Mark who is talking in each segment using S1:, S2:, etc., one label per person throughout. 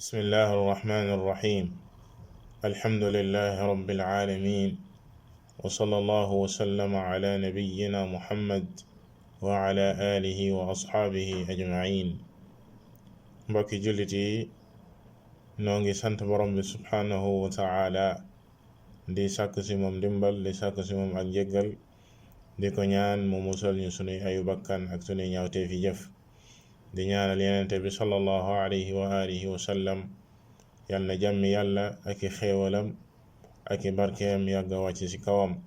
S1: بسم الله الرحمن الرحيم. الحمد لله رب العالمين، وصلى الله وسلم على نبينا محمد وعلى آله وأصحابه أجمعين. mbokki jullit yi noo ngi sant borom bi subhanahu wa ta'ala di sàkku ci moom dimbal di sàkku ci moom ak njéggal di ko ñaan mu musal ñu sunuy ayu bakkan ak sunuy ñaawteefi jëf di ñaanal yenente bi sallallahu alayhi wa alihi wa sallam yal na jàmmi yàlla ak i xéewalam ak i barkeem yàgga wàcc ci kawam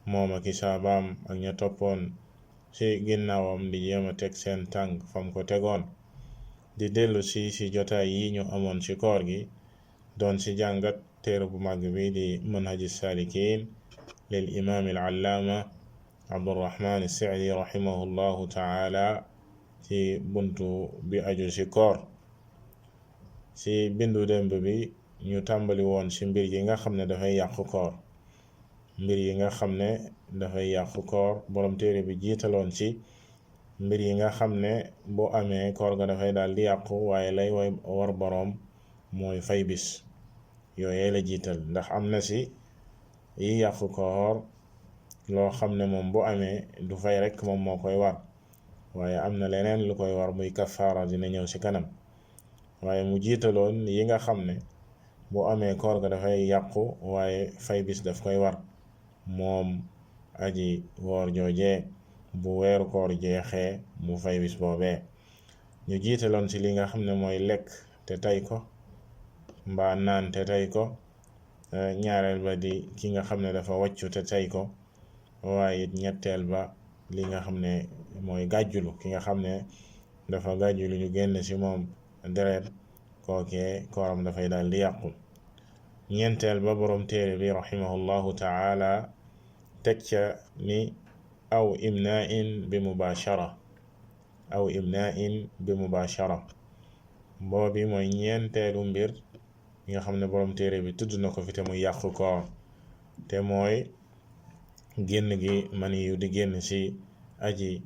S1: moom ak i saabaam ak ña toppoon ci ginnaawam di jéema teg seen tànk fam ko tegoon di dellu ci jotaay yi ñu amoon ci koor gi doon ci jàngat téere bu màgg bi di manhaji saalikiin lil imaam al allaama abdurrahman as-sa'di rahimahullahu taala ci buntu bi aju ci koor. ci bindu démb bi ñu tàmbali woon ci mbir yi nga xam ne dafay yàqu koor mbir yi nga xam ne dafay yàqu koor borom téere bi jiitaloon ci mbir yi nga xam ne bu amee koor ga dafay daal di yàqu waaye lay war boroom mooy fay bis yooyee la jiital, ndax am na ci yi yàqu koor loo xam ne moom bu amee du fay rekk moom moo koy war, waaye am na leneen lu koy war muy kafaara, dina ñëw ci kanam. waaye mu jiitaloon yi nga xam ne bu amee koor ga dafay yàqu waaye fay bis daf koy war moom aji woor joojee bu weeru koor jeexee mu fay bis boobee. ñu jiitaloon ci li nga xam ne mooy lekk te tey ko mbaa naan te tey ko, ñaareel ba di ki nga xam ne dafa wàccu te tey ko, waaye it ñetteel ba li nga xam ne mooy gàjjulu, ki nga xam ne dafa gàjjulu ñu génn ci moom deret kookee kooram dafay daal di yàqu. ñeenteel ba borom téere bi rahimahullahu taala teg ca ni aw imna'in bi mubashara boobi mooy ñeenteelu mbir nga xam ne borom téere bi tudd na ko fi te muy yàqu koor, te mooy génn gi mani yu di génn ci aji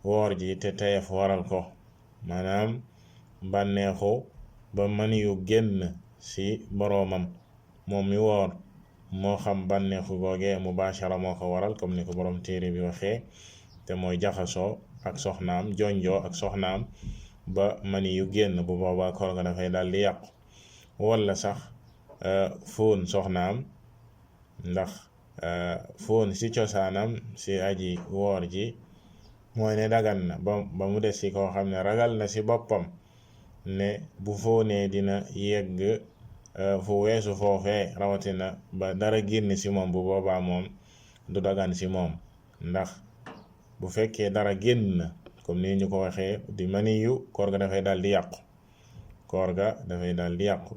S1: woor ji te teyef waral ko, maanaam bànneexu ba mani yu génn ci boroomam moom mi woor, moo xam bànneexu googee mubashara moo ko waral comme ni ko borom téere bi waxee, te mooy jaxasoo ak soxnaam, jonjoo ak soxnaam ba mani yu génn, bu boobaa koor nga dafay daal di yàqu. walla sax fóon soxnaam, ndax fóon ci cosaanam ci aji woor ji mooy ne dagan na ba mu des ci koo xam ne ragal na ci boppam ne bu fóonee dina yegg fu weesu foofee, rawatina ba dara génn ci moom, bu boobaa moom du dagan ci moom, ndax bu fekkee dara génn na comme ni ñu ko waxee di maniyu, koor ga dafay daal di yàqu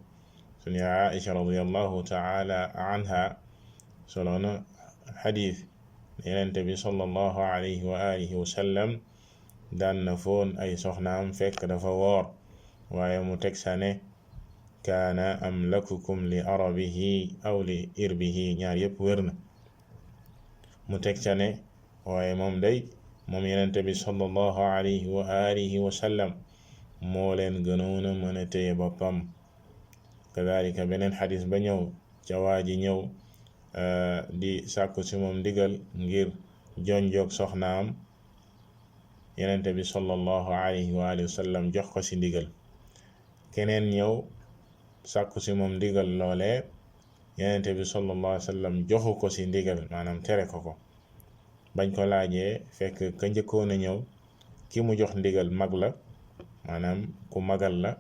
S1: suñu Aïcha radiyallahu taala anha soloona xadiis yenente bi sallallahu alayhi wa alihi wa sallam daan na foon ay soxnaam fekk dafa woor, waaye mu teg sa ne kaana amlakukum li arabihi aw li irbihi, ñaar yépp wér na. mu teg sa ne waaye moom yenente bi sallallahu alayhi wa alihi wa sallam moo leen gënoon a mën a téye boppam. kadalika beneen xadis ba ñëw ca waa ji ñëw di sàkku ci moom ndigal ngir jonjoog soxnaam, yenente bi sallallahu alayhi wa alihi wa sallam jox ko ci ndigal. keneen ñëw sàkku ci moom ndigal loolee, yenente bi sallallahu alayhi wa sallam joxu ko ci ndigal, maanaam tere ko. bañ ko laajee fekk ka njëkkoon a ñëw ki mu jox ndigal mag la, maanaam ku magal la,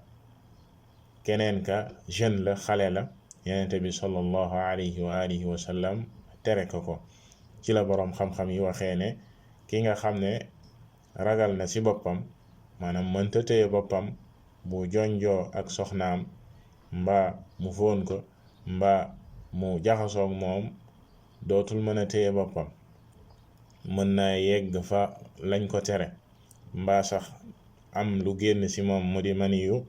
S1: keneen ka jeune la, xale la, yenente bi sallallahu alayhi wa alihi wa sallam tere ko. ci la boroom xam-xam yi waxee ne ki nga xam ne ragal na ci boppam, maanaam mënta téye boppam, bu jonjoo ak soxnaam mbaa mu fóon ko mbaa mu jaxasoog moom, dootul mën a téye boppam, mën naa yegg fa lañ ko tere, mbaa sax am lu génn ci moom mu di maniyu,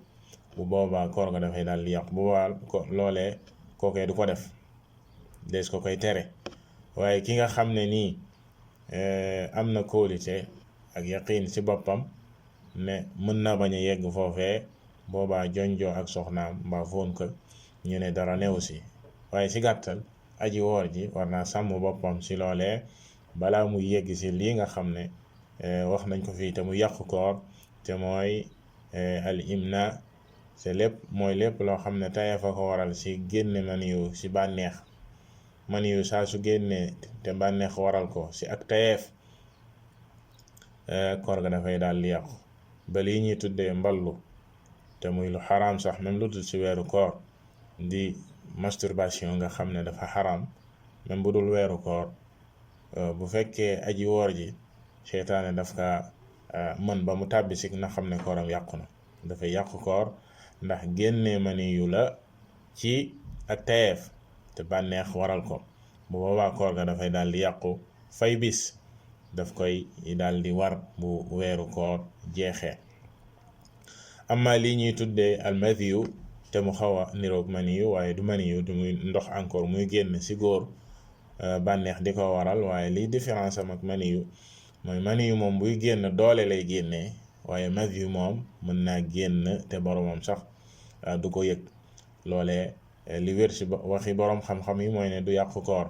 S1: bu boobaa koor ga dafay daal di yàqu. bu boobaa loolee kookee du ko def, des ko koy tere. waaye ki nga xam ne nii am na kóolite ak yaqiin ci boppam ne mën na bañ a yegg foofee, boobaa jonjoo ak soxnaam mbaa foon ko ñu ne dara new si. waaye ci gàttal aji woor ji war naa sàmm boppam ci loolee balaa muy yegg ci lii nga xam ne wax nañ ko fii te mu yàqu koor te mooy al imna te lépp loo xam ne tayee fa ko waral ci génne maniyu ci bànneex maniyu saa su génnee te bànneex waral ko ci ak tayeef koor ga dafay daal di yàqu. ba lii ñuy tuddee mballu te muy lu xaraam sax même lu dul ci weeru koor di masturbation nga xam ne dafa xaraam même bu dul weeru koor bu fekkee aji woor ji seytaane daf ka mën ba mu tàbbi si na xam ne kooram yàqu na, dafay yàqu koor ndax génnee maniyu la ci ak tayeef te bànneex waral ko. bu boobaa koor ga dafay daal di yàqu, fay bis daf koy daal di war bu weeru koor jeexee. amma lii ñuy tuddee almadiyu te mu xaw a niroog maniyu waaye du maniyu, du muy ndox encore muy génn ci góor bànneex di ko waral, waaye liy différence am ak maniyu mooy maniyu moom buy génn doole lay génnee, waaye madiyu moom mën naa génn te boromam sax du ko yëg. loolee li wér ci waxi borom xam-xam yi mooy ne du yàqu koor.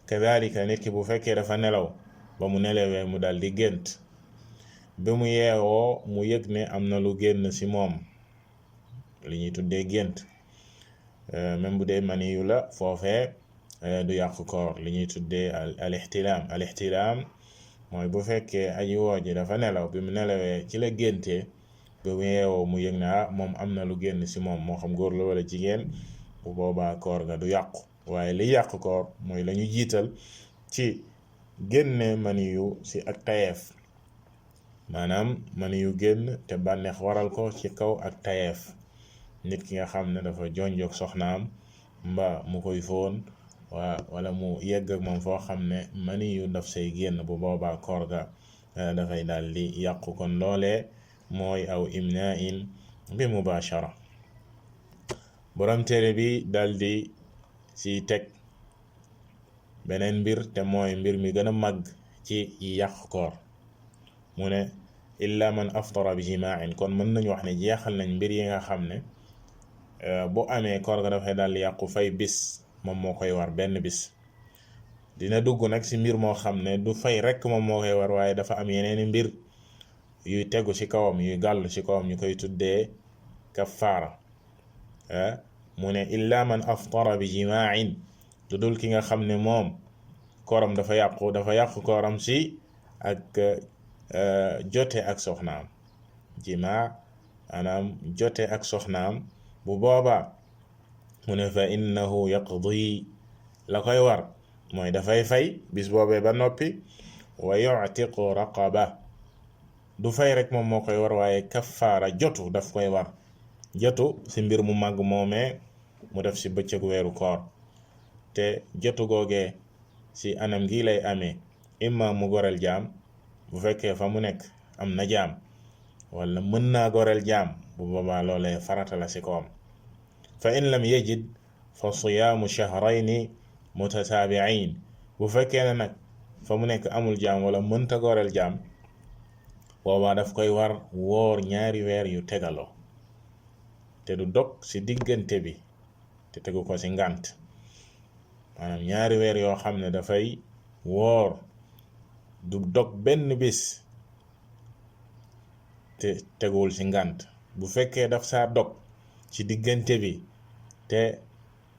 S1: kadalika nit ki bu fekkee dafa nelaw ba mu nelawee mu dal di gént, bi mu yeewoo mu yëg ne am na lu génn ci moom, li ñuy tuddee gént, même bu dee maniyu la foofee du yàqu koor. li ñuy tuddee al ixtilaam mooy bu fekkee aji woo ji dafa nelaw, bi mu nelawee ci la géntee, bi mu yeewoo mu yëg ne moom am na lu génn ci moom, moo xam góor la wala jigéen, bu boobaa koor ga du yàqu. waaye li yàqu koor mooy la ñu jiital ci génne maniyu ci ak tayeef, maanaam maniyu génn te bànneex waral ko ci kaw ak tayeef. nit ki nga xam ne dafa jonjoog soxnaam mbaa mu koy foon wala mu yegg ak moom foo xam ne maniyu daf say génn, bu boobaa koor ga dafay daal di yàqu. kon loolee mooy aw imna'in bi mubashara. borom téere bi dal di ci teg beneen mbir te mooy mbir mi gën a màgg ci yàq koor. mu ne illa man aftara bi jimaa'in, kon mën nañu wax ne jeexal nañ mbir yi nga xam ne bu amee koor ga dafay daal di yàqu. fay bis moom moo koy war benn bis. dina dugg nag ci mbir moo xam ne du fay rekk moom moo koy war, waaye dafa am yeneeni mbir yuy tegu ci kawam, yuy gàllu ci kawam, ñu koy tuddee kafaara. mu ne illa man aftara bi jimaa'in, lu dul ki nga xam ne moom kooram dafa yàqu kooram ci ak jote ak soxnaam. jimaa maanaam jote ak soxnaam, bu boobaa mu ne fa innahu yaqdi, la koy war mooy dafay fay bis boobee ba noppi, wa yu'tiqu raqaba, du fay rek moom moo koy war, waaye kafaara jotu daf koy war. jotu ci mbir mu màgg moomee mu def ci bëccëg weeru koor, te jotu googee ci anam gi lay amee, imma mu goreel jaam bu fekkee fa mu nekk am na jaam, wala mën naa goreel jaam, bu boobaa loolee farata la ci kawam. fa in lam yajid fa siyaamu shahrayni mutataabi'ayn, bu fekkee ne nag fa mu nekk amul jaam wala mënta goreel jaam, boobaa daf koy war woor ñaari weer yu tegaloo te du dog ci diggante bi, te tegu ko ci ngànt. maanaam ñaari weer yoo xam ne dafay woor, du dog benn bis te teguwul ci ngànt. bu fekkee daf saa dog ci diggante bi te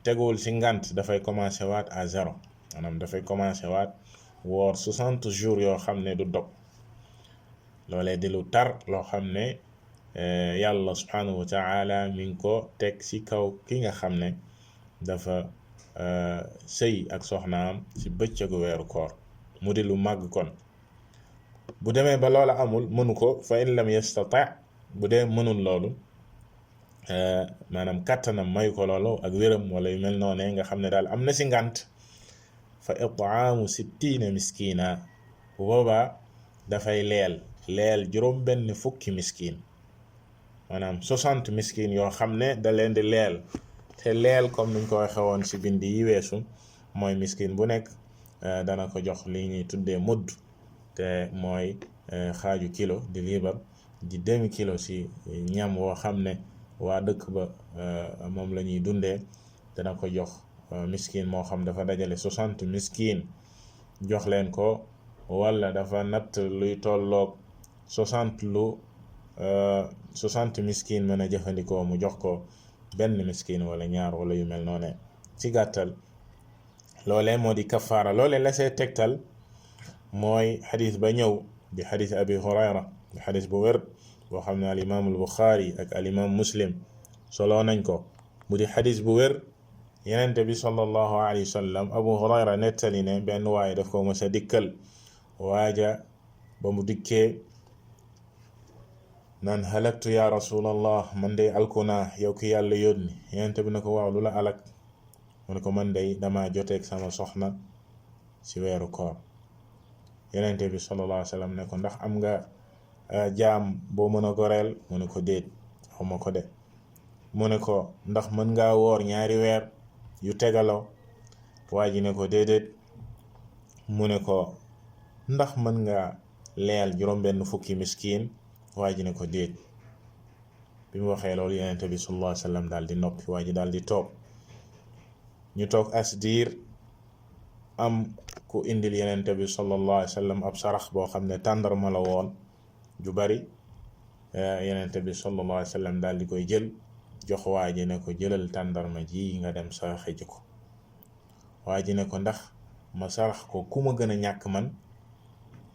S1: teguwul ci ngànt, dafay commencé waat à zéro, maanaam dafay commencé waat woor 60 jours yoo xam ne du dog. loolee di lu tar loo xam ne yàlla subhanahu wa ta'ala mi ngi ko teg ci kaw ki nga xam ne dafa sëy ak soxnaam ci bëccëgu weeru koor, mu di lu màgg. kon bu demee ba loola amul, mënu ko, fa in lam yastati', bu dee mënul loolu, maanaam kàttanam mayu ko loolu ak wéram wala yu mel noonu nga xam ne daal am na ci ngànt, fa it'aamu 60 miskina, bu boobaa dafay leel juróom benn fukki miskin, maanaam 60 miskin yoo xam ne da leen di leel. te leel comme niñ ko waxee woon ci bind yi weesu, mooy miskin bu nekk dana ko jox li ñuy tuddee mudd, te mooy xaaju kilo di liibar, di demi kilo ci ñam woo xam ne waa dëkk ba moom la ñuy dundee dana ko jox miskin moo xam dafa dajale 60 miskin jox leen ko wala dafa natt luy tolloog 60 miskin mën a jëfandikoo mu jox ko benn miskin wala ñaar wala yu mel noone. ci gàttal loolee moo di kafaara. loolee la see tegtal mooy xadis ba ñëw di xadis abi hurayra di xadis bu wér boo xam ne al imam al buxaari ak al imam muslim soloo nañ ko mu di xadis bu wér. yenente bi sallallahu alayhi wa sallam abu hurayra nettali ne benn waaye daf ko mës a dikkal waaja ba mu dikkee naan halaktu ya rasulallah man day alkuna yow ki yàlla yónni. yenente bi ne ko waaw lu la alak mu ne ko man day dama joteeg sama soxna ci weeru koor. yenente bi sallallahu alayhi wa sallam ne ko ndax am nga jaam boo mën a goreel mu ne ko déet xawma ko de. mu ne ko ndax mën ngaa woor ñaari weer yu tegaloo. waa ji ne ko déedéet. mu ne ko ndax mën nga leel juróom-benn fukki miskin. waa ji ne ko déet. bi mu waxee loolu yenente bi sallallahu alayhi wa sallam daal di noppi. waa ji daal di toog. ñu toog as diir am ku indil yenente bi sallallahu alayhi wa sallam ab sarax boo xam ne tàndarma la woon ju bari. yenente bi sallallahu alayhi wa sallam daal di koy jël jox waa ji ne ko jëlal tàndarma ji nga dem saraxe ji ko. waa ji ne ko ndax ma sarax ko ku ma gën a ñàkk man.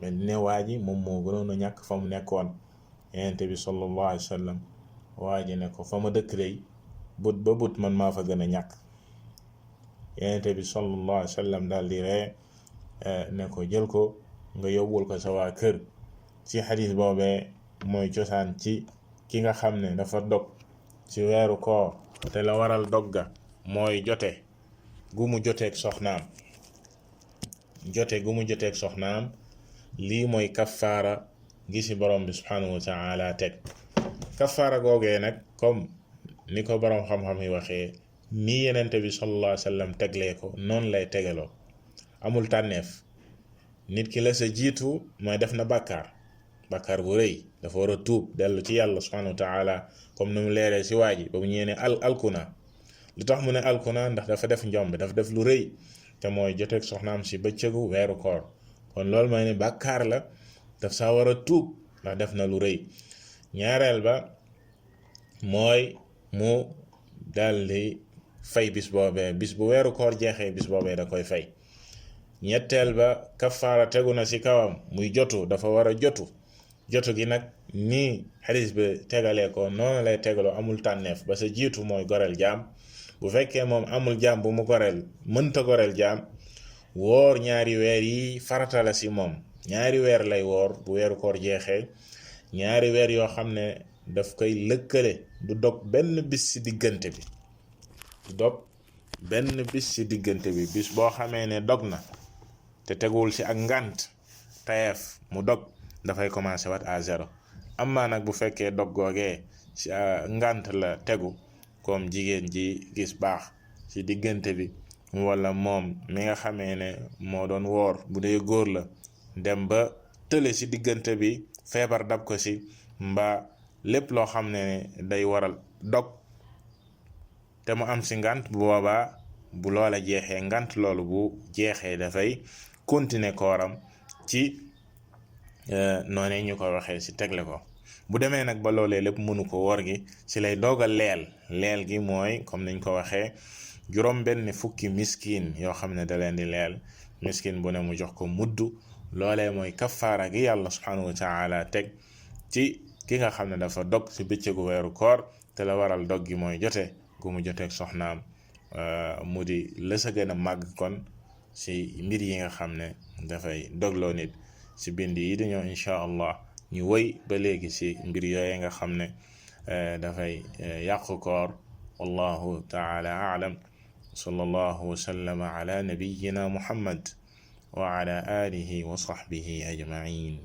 S1: mais ne waa ji moom moo gënoon a ñàkk fa mu nekkoon. yenente bi sallallahu alayhi wa sallam waa ji ne ko fa ma dëkk lay but ba but man maa fa gën a ñàkk. yenente bi sallallahu alayhi wa sallam daal di ree ne ko jël ko nga yóbbul ko sa waa kër. ci xadis boobee mooy cosaan ci ki nga xam ne dafa dog ci weeru koor te la waral dogga mooy jote gu mu joteeg soxnaam. lii mooy kafaara gi ci borom bi subhanahu wa ta'ala teg. kafaara googee nag comme ni ko borom xam-xam yi waxee nii yenente bi sallallahu alayhi wa sallam teglee ko noonu lay tegaloo. amul tànneef. nit ki la sa jiitu mooy def na bàkkaar bu rëy dafa war a tuub dellu ci yàlla subhanahu wa ta'ala comme ni mu leeree ci waa ji ba mu ñëwee ne alkuna. lu tax mu ne alkuna ndax dafa def njombe dafa def lu rëy te mooy joteeg soxnaam ci bëccëgu weeru koor. kon loolu mooy ne bàkkaar la daf saa war a tuub ndax def na lu rëy. ñaareel ba mooy mu daldi fay bis boobee bis bu weeru koor jeexee bis boobee da koy fay. ñetteel ba kafaara tegu na ci kawam muy jotu dafa war a jotu gi nag nii xadis bi tegalee ko noonu lay tegaloo. amul tànneef ba sa jiitu mooy goreel jaam. bu fekkee moom amul jaam bu mu goreel mënta goreel jaam woor ñaari weer yi farata la ci moom. ñaari weer lay woor bu weeru koor jeexee. ñaari weer yoo xam ne daf koy lëkkale du dog benn bis ci diggante bi. bis boo xamee ne dog na te teguwul ci ak ngànt tayeef mu dog dafay commencer wat à zéro. amma nag bu fekkee dog googee ci ngànt la tegu comme jigéen ji gis baax ci diggante bi wala moom mi nga xamee ne moo doon woor bu dee góor la dem ba tële ci diggante bi feebar dab ko ci mbaa lépp loo xam ne day waral dog te mu am ci ngànt bu boobaa bu loola jeexee ngànt loolu bu jeexee dafay continuer kooram ci noonee ñu ko waxee ci tegle ko. bu demee nag ba loolee lépp mënu ko woor gi ci lay doog a leel gi mooy comme niñ ko waxee juróom benn fukki miskin yoo xam ne da leen di leel. miskin bu ne mu jox ko mudd. loolee mooy kafaara gi yàlla subhanahu wa ta'ala teg ci ki nga xam ne dafa dog ci bëccëgu weeru koor te la waral dog gi mooy jote gu mu joteeg soxnaam. mu di la sa gën a màgg kon ci mbir yi nga xam ne dafay dogloo nit. ci bind yi dañoo incha allah ñu wëy ba léegi ci mbir yooye nga xam ne dafay yàqu koor. wallahu ta'ala a'lam. sallallahu wa sallama ala nabiyyina muhammad wa ala alihi wa sahbihi ajma'in.